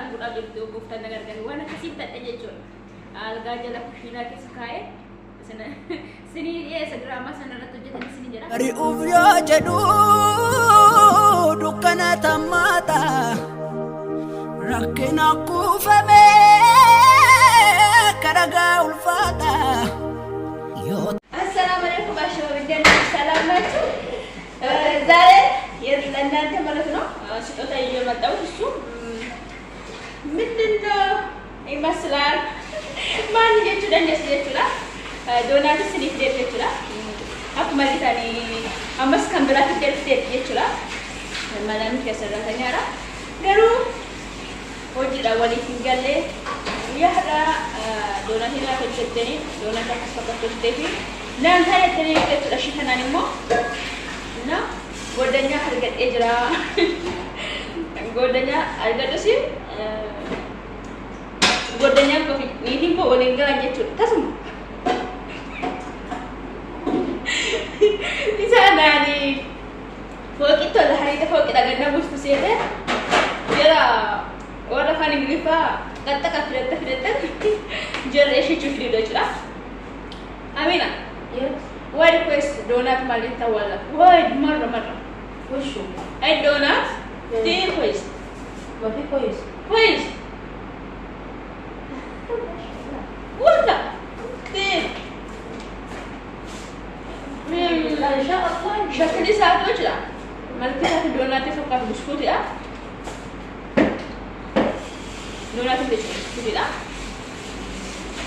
Arguudhaaf jirtu gooftaan na gargaare waan akkasii bitadhe jechuudha. Algaa jala kushiinaa keessa kaa'ee sinii dhiyeessa diraamaa sana irratti hojjetan isinii jedha. Ari'uuf yoo jedhu dukkana tammaata rakkina kuufame karagaa ulfaata yoo አሰላሙ አለይኩም አሸባብ እንደምን ሰላም ናችሁ? ዛሬ ለእናንተ ማለት ነው ስጦታ ይዤ የመጣሁት እሱ ምንድን ነው ይመስላል? ማን jechuudha innis jechuudha. Doonaatis isiniif deebi jechuudha. Akkuma argitanii ammas kan biraatti deebiteetti jechuudha. Mana keessa irraa garuu hojiidhaan waliif hin galle guyyaa har'aa doonaatii naa hojjettanii doonaatii akkas fakkaatu hojjettee fi naan taayettanii jechuudha. Ishii kanaan immoo na goddanyaa argadhee jira. Goddanyaa argadhus goddanyaan kofi niitiin koo waliin galan jechuudha. Tasuma. Isa naani fooqii tola hariita fooqii dhaganna buustu seete jara warra afaan Ingiliffaa qaxxaqa fidatte fidatte jara ishee fiduu jechuudha. Amina. Yes. Why request donut malita wala? Why marra marra? وشو؟ أي donut? Yeah. دي كويس. ما في كويس. كويس. ولا كتير. ان شاء الله. Shakkii isaatu jechuudha. Malki isaatu doonaatii fakkaatu buskuutiidha. Doonaatiin jechuudha buskuutiidha.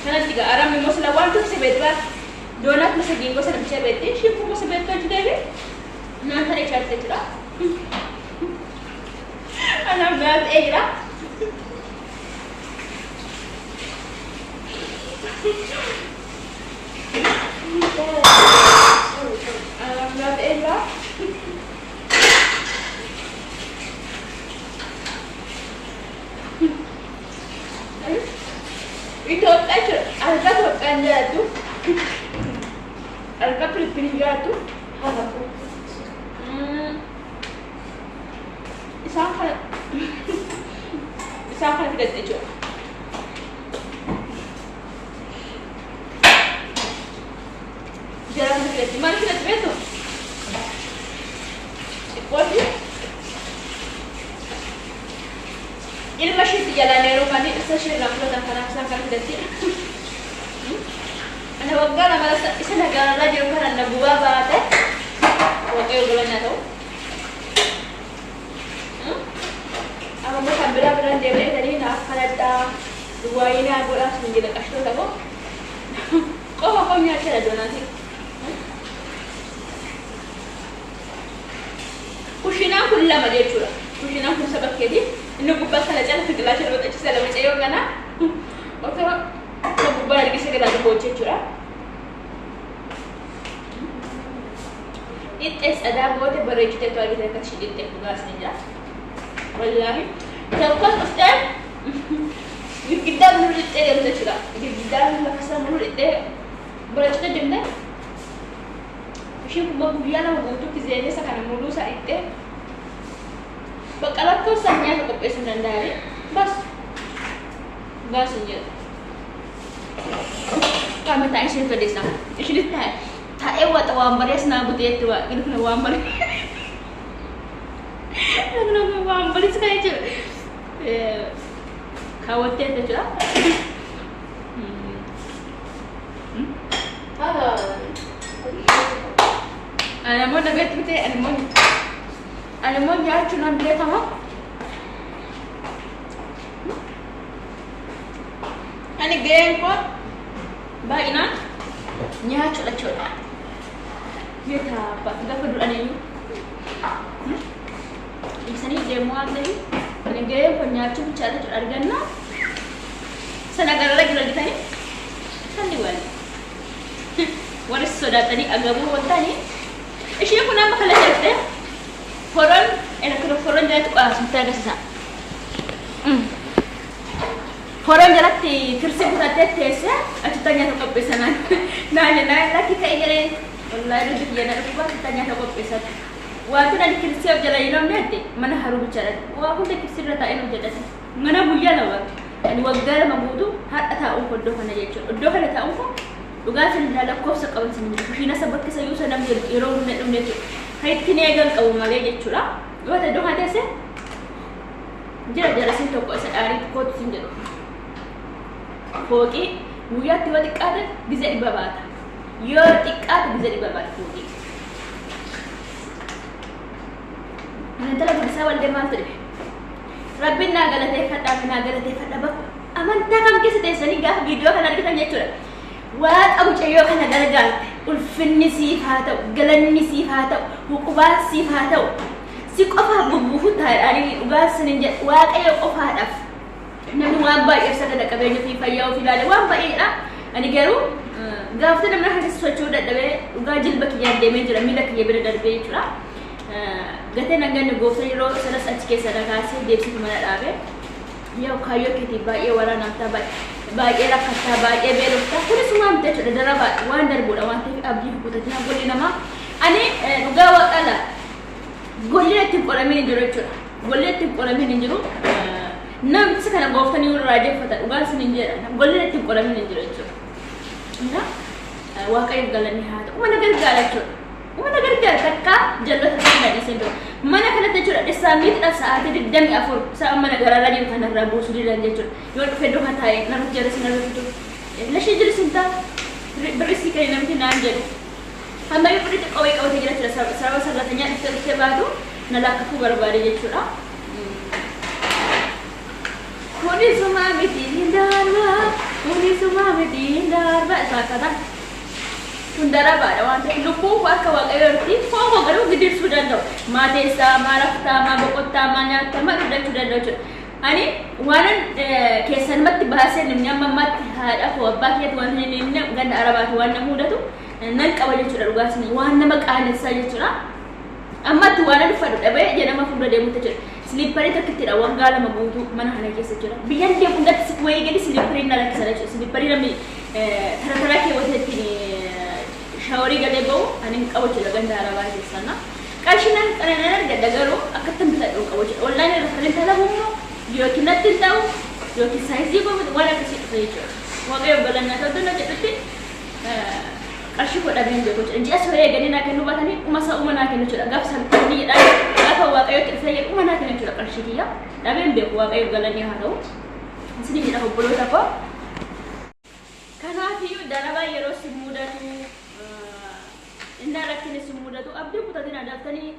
Kanatti egaa aramni immoo sila waan turse beektaa doonaat masa geengoo sana bicha beekti shiikkuu masa beektu hojjetee fi naan sana ichaatti jechuudha. Anaaf naa ta'ee jira. Anaaf naa ta'ee jira. Itoophiyaa jechuudha. Algaa Itoophiyaan jiraattu. Algaa Filippinii jiraattu. هذا كويس. Isaan kana isaan kana fidatte jechuudha. Jara kana fidatte. Maal fidatte beektu? Xiqqootti ilma isheetti jalaan yeroo kaanii dhirsa ishee irraa fudhatan kanaaf isaan kana fidatte. Ana waggaa lama isa nagaarraa jiru kana na gubaa baate waaqayyo galanaa ta'u. Amma immoo kan biraa biraan deebi'ee naaf kadhadhaa duwwaayii naa godhaa sun jedha qashtoota koo. Qofa koo nyaachaa doonaatii. Kushiinaan kun lama jechuudha. Kushiinaan kun saba keeti. Inni gubbaa kana cala biqilaa jala baxachiisa lama ce'oo kana. Otoo isa gubbaa argisa gadaa dhufu jechuudha. Dhixxee sadaa goote bareechitee tu argite akka ishee dhixxee dhugaa isin jira. Wallaahi tokkos dhuftee girgiddaa muluu dhixxee deemte jechuudha. Girgiddaa lafa isaa muluu dhixxee bareechitee deemte. Isheen kun guyyaa lama guutuu kizeenee isa kana muluu isaa dhixxee bakka lakkoofsaan nyaata qopheessuu hin danda'ani. Bas dhugaa isin jedha. Qaama taa'ee isheen fedheessa. Ishinis taa'ee taa'ee waxa waan barees naa buteetti waa inni kun waan baree. Inni kun waan barees kan jechuudha. Kaawwattee jechuudha. هذا Ani ammoo nagaatti bitee ani immoo nyaachuu nan beekama. Ani gaheen koo baay'inaan nyaachuudha jechuudha. Yeetaabba gaafa du'aniyyuu ibsanii deemuu waan ta'eef ani gaheen koo nyaachuu bichaadha jechuudha argannaa. Sana gararra jiru argitanii sanni wal warri sodaatanii agabuu waltanii isheen kun amma kana jirte foron foron jalatti qoraasumtti agarsiisa. Foron jalatti kirsii kutattee teessee achitti nyaata qopheessan naan jennaan lakki ka'e jedhee wallaahi nuti biyya na dhufu achitti nyaata qopheessan. Wanti ani kirsii of jala hin oomnetti mana haruu bichaadha. Waa hunda kirsii irra taa'ee hojjedhate. Mana Guyyaa 2 ani waggaa 2 guutuu har'a taa'uun koo iddoo kana jechuudha. Iddoo kana taa'uun koo dhugaa isin lakkoofsa qaban isin jiru. Kushiina isa bakka isa yuusa namni yeroo dhumne dhumne jechuudha. Kan ittiin eegan qabu malee jechuudha. Yoo ta'e iddoo kana teesse jira jarasiin tokko isa dhaarii kootu isin jedhu. Fooqii guyyaatti yoo xiqqaate gizee 100 baata. Yoo xiqqaate gizee 100 baata fooqii. Intala guddisaa waldee maaltu dhibe? Rabbiin naa galateeffadhaa naa galateeffadha bakka amantaa kam keessa teessanii gaafa viidiyoo kana argitan jechuudha. Waaqa mucayyoo kana gargaarte ulfinni siif haa ta'u, galanni siif haa ta'u, huqubaan siif haa ta'u. Si qofaaf gugguufuu taa'anii dhugaa sinin jedhu Waaqayyo qofaadhaaf. Namni waan baay'eef sagada qabeenya ofii fayyaa ofii ilaale waan baay'eedha. Ani garuu gaafta namni harka keessa socho'uu dadhabee dhugaa jilba kiyyaan deemee jira miila kiyya bira darbee jechuudha. Gateen hanganni gooftaan yeroo sanas achi keessa na kaasee deebisitu mana dhaabe. Yoo kaayyoo keetiif baay'ee waraanamtaa baay'ee rakkattaa baay'ee beeloftaa kunis waan miti jechuudha darabaa waan darbuudha waan ta'eef abdii kutatina golli namaa. Ani dhugaa waaqala golli itti hin qoramin hin jiru jechuudha. Golli itti hin qoramin hin jiru. Namtichi kana gooftaan yoo raajeffata dhugaa isin hin jedha. Golli itti hin qoramin hin jiru jechuudha. Waaqayyoof galanni haa ta'u. Mana gargaara jechuudha. Mana gargaara takka jallata takka dhiisee bira. Mana kanatti jechuudha dhisaa miidha sa'aatii 24 sa'a mana garaarraa jiru kanarraa buusuu didan jechuudha. Yoo dhufe iddoo kan taa'e narratti jalasi narratti jiru. Lashee jiru sin ta'a. Birrisii kan namti naan jedhu. Amma yoo fudhate qawwee qabatee jira jechuudha. Sababa sarratanyaa dhuftee dhuftee baatu na laakkafuu barbaade jechuudha. Kuni sumaa miti hin darba. Kuni sumaa miti hin darba. Isa akkata. Kun darabaadha waan ta'eef lubbuun koo harka Waaqayyooti. Foon koo garuu gidirsuu danda'u. Maa teessaa, maa raftaa, maa boqottaa, maa nyaattaa, maa dhugdachuu danda'u jechuudha. Ani waanan keessanumatti baasee namni amma ammaatti haadha koo abbaa kiyyatti waan hin himne ganda arabaati waan na mudatu nan qaba jechuudha dhugaa isin waan nama qaanessaa jechuudha. Ammatti waan ani uffadhu dhabee jedhama fuula deemutti jechuudha. Siliipparii tokkittidha waggaa 2 guutuu mana kana keessa jechuudha. Biyyan deemu hundatti wayii gadi siliippariin na rakkisa jechuudha. Siliipparii namni tara taraa keewwatee ittiin shaaworii galee ba'u ani hin qabu jechuudha ganda arabaa keessaa. Qarshii nan nan argadha garuu akkattan bitadhu hin qabu jechuudha. Online irra kan hin talamu immoo yookiin natti hin ta'u yookiin saayizii koo waan akkasii dhufa jechuudha. Waaqayyo galannaa ta'u na jedhutti qarshii koo dhabee hin beeku jechuudha. Ji'a soo eeganii naa kennuu baatanii dhuma isaa uma naa kennu jechuudha. Gaafa salphaanii jedhaan gaafa Waaqayyotti dhufee jedhu uma naa kennu jechuudha qarshii kiyya. Dhabee hin beeku Waaqayyo galanni haa ta'u. Isin jedha obboloota koo. Kanaafiyyuu darabaa yeroo si mudatu innaa rakkinni si mudatu abdii kutatina daftanii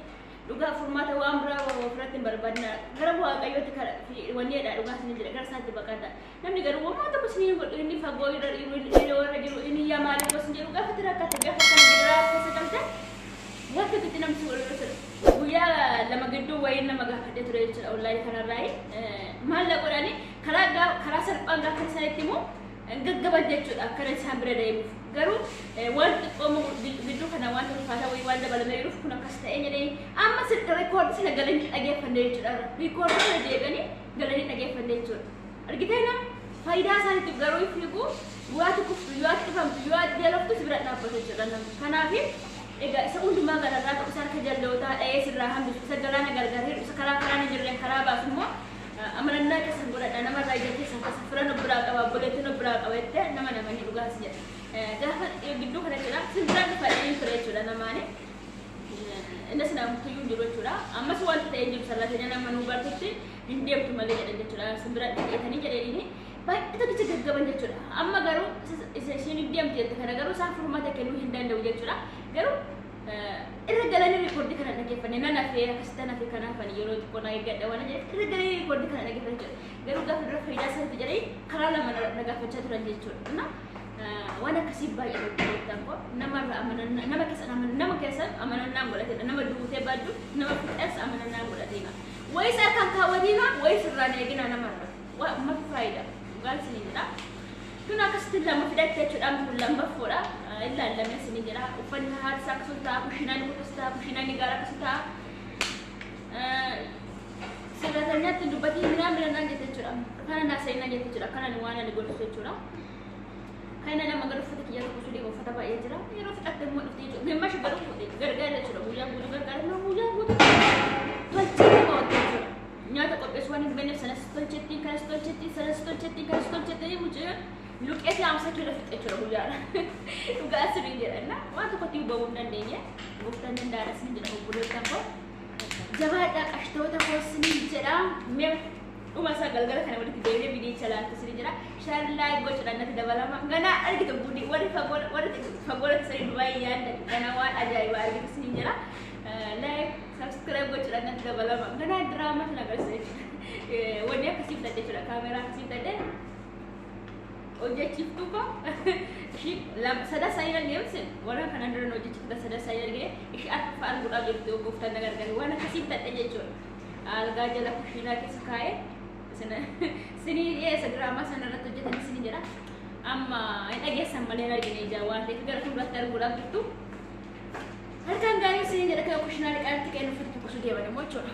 dhugaa furmaata waan biraa ofirratti hin barbaadina. Gara Waaqayyootti wanni jedha dhugaa isin jedha gara isaatti baqadha. Namni garuu waan tokko isin hin godhu inni fagoo irra jiru irra jiru inni yaa maaliif gosa jedhu gaafa itti rakkate gaafa kana gidiraa keessa galte gaafa itti namni si godhu jechuudha. Guyyaa 2 gidduu wayii nama gaafadhee ture jechuudha onlaayinii kanarraayi. Maal na godhani karaa salphaan gaafa isaanitti immoo gaggaban jechuudha akkana isaan bira deemuuf. Garuu waan xiqqoo gidduu kana waan ulfaataa wayii waan dabalamee jiruuf kun akkas ta'ee jedhee amma rikoordii sana galanii dhageeffanne jechuudha. Rikoordii sana deebi'anii galanii dhageeffanne jechuudha. Argitee nam faayidaa isaaniitiif garuu fiigu yoo ati kuftu yoo ati dhibamtu yoo ati beeloftu si bira dhaabbatu jechuudha namni. Kanaaf egaa isa hundumaa gararraa ta'u isa harka jallootaa dha'ee sirraa hambisu isa galaana gargar hidhu isa karaa karaan hin jirreen karaa baasu immoo amanannaa keessan godhadha namarraa ija keessan keessa firan of biraa qaba obboleettiin of biraa qaba jettee nama namanii dhugaas jedha. Gaafa gidduu kana jechuudha simbiraan dhufa dheen ture jechuudha namaani. Innis namtuyyuu hin jiru jechuudha. Ammas wanti ta'ee jiru sarraatenya nama nuu bartutti hin deemtu malee jedhan jechuudha. Simbiraan dhufeetanii jedhanii baay'ee tokkicha gaggaban jechuudha. Amma garuu isa isheen hin deemtu jette kana garuu isaan furmaata kennuu hin danda'u jechuudha. Garuu irra galanii rikoordii kana dhaggeeffanne nan hafee akkasitti nan hafee kanaaf ani yeroo xiqqoo na eeggadha waan jedheef irra galanii rikoordii kana dhaggeeffanne jechuudha. Garuu gaafa dura faayidaa isaatti jedhanii karaa lama na gaafachaa turan jechuudha. Waan akkasii baay'ee gooftaan koo namarraa amanannaa nama keessan nama keessan amanannaan godhateedha. Nama duutee baddu nama fixees amanannaan godhateedha. Wayis harkaan kaawwatiina wayis irraan eegina namarra. Waa faayidaa dhugaan isin jedha. Kun akkasitti lama fidatte jechuudha. Kun lammaffoodha. Ilaallamee isin jedha. Uffanni haati isaa akkasuma ta'a. Kushiinaan akkasuma ta'a. Kushiinaan gaara akkasuma ta'a. Sirratanyaatti dubbatii minaa minaa naan jette jechuudha. Kana naa seenaa jette jechuudha. Kana waan ani godhu jechuudha. Kana nama garuu uffata kiyya tokko sudee uffata baay'ee jira. Yeroo fixatte immoo dhufte jechuudha. Gammashi garuu gargaara jechuudha. Guyyaa guutuu gargaara. Nama guyyaa guutuu tolchee nama hojjeta jechuudha. Nyaata qopheessu waan hin beekneef sanas tolchetti, kanas tolchetti, sanas tolchetti, kanas tolchetti, mucayyoo luqqeetii 50 kiiloo fixxe jechuudha guyyaadha. Dhugaa sirrii jedhanna waan tokkotti hubamuu hin dandeenye. Gooftaan danda'aadha sin jedha, obboloota koo. Jabaadhaa, qashtoota koo sinin jedha. Mee dhuma isaa galgala kana walitti deebinee viidiyicha laattu sinin jedha. Share, like gochuudhaan natti dabalama. Ganaa argitu gudii, warri fagoo, warri fagoolatti sanii Dubaayii yaaddan, ganaa waan ajaa'ibaa argitu sinin jedha. Like, subscribe gochuudhaan natti dabalama. Ganaa diraamaa sana agarsiisa jechuudha. Wanni akkasii fudhadhe jechuudha. Kaameraa akkasii fudhadhe hojjechiiftuu koo ishii lama sada isaanii argee, warra kanaan dura hojjechiifta sada isaanii argee, ishii arfaffaa arguudhaaf jirtu. Gooftaan na gargaare, waan akkasii fudhadhe jechuudha. Algaa jala kushiinaa keessa kaa'ee sinii dhiyeessa, diraamaa sana irratti hojjetanii sinii jedha. Amma hin dhageessan malee hin argine ijaan waan ta'eef, gara fuulduraatti arguudhaaf jirtu. Harkaan gaarii sinii jedha, kan kushiinaa dhiqaatti kan uffata tokko deeman immoo jechuudha.